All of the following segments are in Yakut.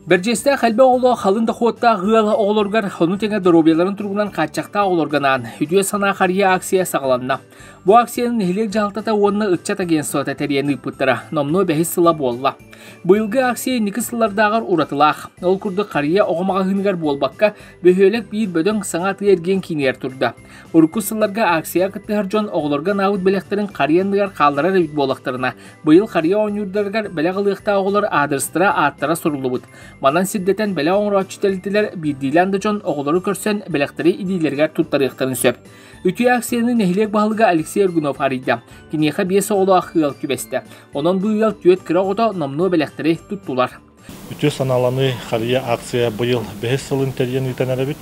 Бэрдьиэстээх элбэх оҕолоох халыҥ дохуоттаах ыал оҕолоругар ону тэҥэ доруобуйаларын туругунан хааччахтаах оҕолорго анаан «Үтүө санаа харыйа» акция саҕаланна. Бу акцияны нэһилиэк дьаһалтата уонна ыччат агентствота тэрийэн ыыппыттара номнуо бэһис сыла буолла. Быйылгы акция инники сыллардааҕар уратылаах. Ол курдук харыйа оҕо маҕаһыыныгар буолбакка, бөһүөлэк биир бөдөҥ саҥа атыы-эргиэн киинигэр турда. Урукку сылларга акцияҕа кыттыһар дьон оҕолорго анаабыт бэлэхтэрин харыйа анныгар хаалларар эбит буоллахтарына, быйыл харыйа оонньуурдарыгар бэлэх ылыахтаах оҕолор аадырыстара, ааттара суруллубут. Манан сирдэтэн бэлэх оҥорооччу тэрилтэлэр биирдиилээн да дьон оҕолору көрсөн бэлэхтэри илиилэригэр туттарыахтарын сөп. Үтүө акцияны нэһилиэк баһылыга Алексей Аргунов арыйда. Киниэхэ биэс оҕолоох ыал түбэстэ. Онон бу ыал түөрт кыра оҕото номнуо бэлэхтэри туттулар. Үтүө санааланыы харыйа акция быйыл бэһис сылын тэрийэн ыытан эрэбит.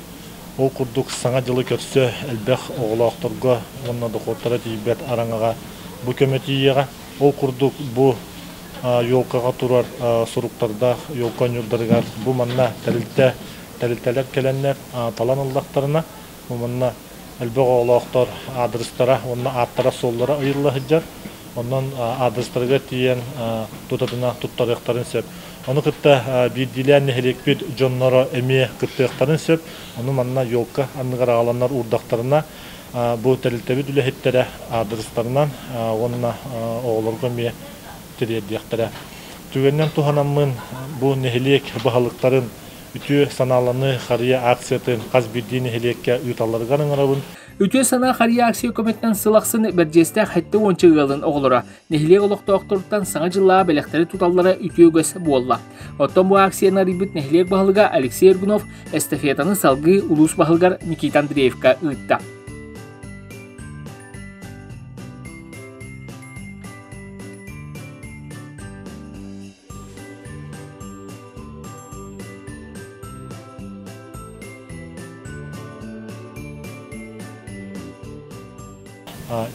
Ол курдук Саҥа дьылы көрсө элбэх оҕолоохторго уонна дохуоттара тиийбэт араҥаҕа бу көмө тиийиэҕэ. Ол курдук бу елкаҕа турар суруктардаах елка оонньуурдарыгар бу манна тэрилтэ тэрилтэлэр кэлэннэр талан ыллахтарына бу манна элбэх оҕолоохтор аадырыстара уонна ааттара-суоллара ыйылла сылдьар. Онон аадырыстарыгар тиийэн тутатына туттарыахтарын сөп. Ону кытта биирдиилээн нэһилиэкпит дьонноро эмиэ кыттыахтарын сөп. Ону манна елка анныгар аҕаланнар уурдахтарына бу тэрилтэбит үлэһиттэрэ аадырыстарынан уонна оҕолорго эмиэ тириэрдиэхтэрэ. Түгэнинэн туһанаммын бу нэһилиэк баһылыктарын үтүө санааланыы харыйа акциятын хас биирдии нэһилиэккэ ыыталларыгар ыҥырабын. Үтүө санаа харыйа акция көмөтүнэн сыл ахсын Бэрдьиэстээх сэттэ уонча ыалын оҕолоро нэһилиэк олохтоохторуттан Саҥа дьыллааҕы бэлэхтэри туталлара үтүө үгэс буолла. Оттон бу акцияны арыйбыт нэһилиэк баһылыга Алексей Аргунов эстафетаны салгыы улуус баһылыгар Никита Андреевка ыытта.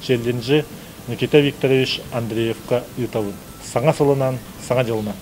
Челленджи Никита Викторович Андреевка ыытабын. Саҥа сылынан, саҥа дьылынан.